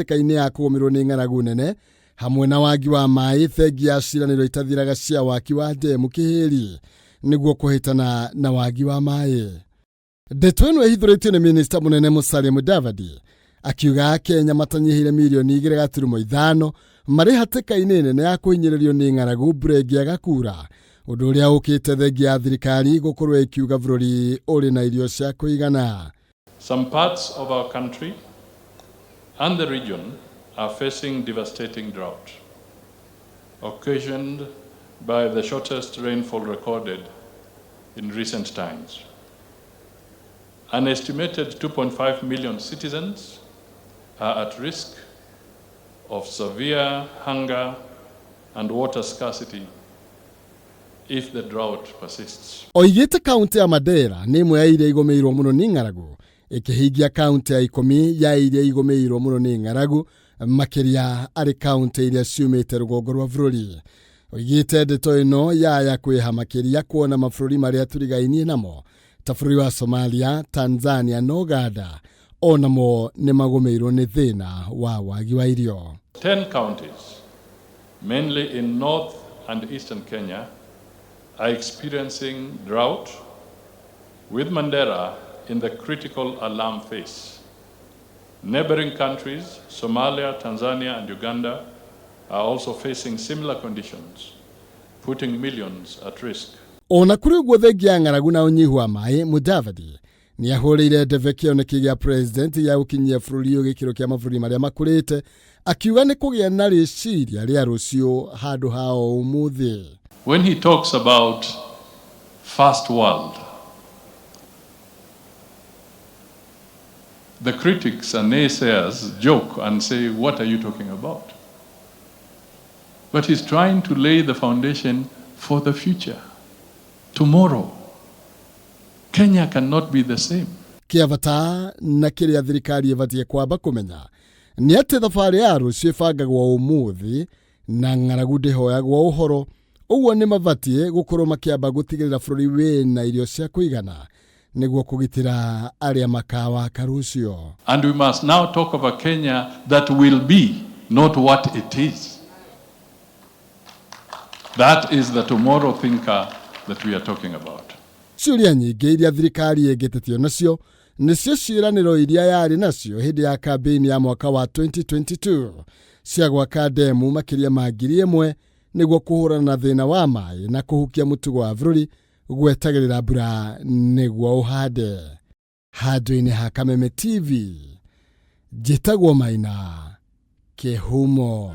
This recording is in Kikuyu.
Hatĩka-inĩ ya kũgũmĩrwo nĩ ng'aragu nene hamwe na wagi wa maĩ, thengia ya ciĩranĩro itathiraga cia waki wa ndemu Kĩhĩri nĩguo kũhĩtana na wagi wa maĩ. Ndeto ĩno ĩhithũrĩtio nĩ minista mũnene Musalia Mudavadi akiuga Akenya matanyihĩire mirioni 2.5 marĩ hatĩka-inĩ nene ya kũhinyĩrĩrio nĩ ng'aragu mbura ĩngĩaga kura, ũndũ ũrĩa ũkĩte thengia ya thirikari gũkorwo ĩkiuga bũrũri ũrĩ na irio cia kũigana. Some parts of our country and the region are facing devastating drought, occasioned by the shortest rainfall recorded in recent times. An estimated 2.5 million citizens are at risk of severe hunger and water scarcity if the drought persists. Oigĩte kaunti ya Mandera nĩ ĩmwe ya iria igũmĩirwo mũno nĩ ng'aragu, ĩkĩhingia kaunti ya 10 ya iria igũmĩirwo mũno nĩ ng'aragu makĩria arĩ kaunti iria ciumĩte rũgongo rwa bũrũri. Oigĩte ndeto ĩno yaya kwĩha makĩria kuona mabũrũri marĩa tũrigainie namo ta bũrũri wa Somalia, Tanzania na Uganda onamo nĩ magũmĩirwo nĩ thĩna wa wagi wa irio. 10 counties, mainly in North and Eastern Kenya, are experiencing drought, with Mandera in the critical alarm phase. Neighboring countries, Somalia, Tanzania, and Uganda, are also facing similar conditions, putting millions at risk. Ona kũrĩ ũguo, thengia ya ng'aragu na ũnyihu wa maĩ, Mudavadi nĩ ahũrĩire ndebe kĩoneki gĩa president gĩa gũkinyia bũrũri ũyũ gĩkĩro kĩa mabũrũri marĩa makũrĩte, akiuga nĩ kũgĩa na rĩciria rĩa rũciũ handũ ha o ũmũthĩ. When he talks about first world, the critics and naysayers joke and say, "What are you talking about?" But he's trying to lay the foundation for the future. Tomorrow, Kenya cannot be the same. Kĩa bata na kĩrĩa thirikari ĩbatiĩ kwamba kũmenya nĩ atĩ thabarĩ ya rũciũ ĩbangagwo ũmũthĩ na ng'aragu ndĩhoyagwo ũhoro. Ũguo nĩ mabatiĩ gũkorwo makĩamba gũtigĩrĩra bũrũri wĩna irio cia kũigana nĩguo kũgitĩra arĩa makawaka rũciũ. And we must now talk of a Kenya that will be, not what it is. That is the tomorrow thinker that we are talking about. Ciũria nyingĩ iria thirikari ĩngĩtetio nacio nĩcio ciĩranĩro iria yarĩ nacio hĩndĩ ya kambĩini ya mwaka wa 2022 cia gwaka ndemu makĩria ma 1,000 nĩguo kũhũrana na thĩna wa maĩ na kũhukia mũtugo wa bũrũri gwetagĩrĩra mbura nĩguo ũhande. Handũ-inĩ ha Kameme TV, njĩtagwo Maina Kĩhumo.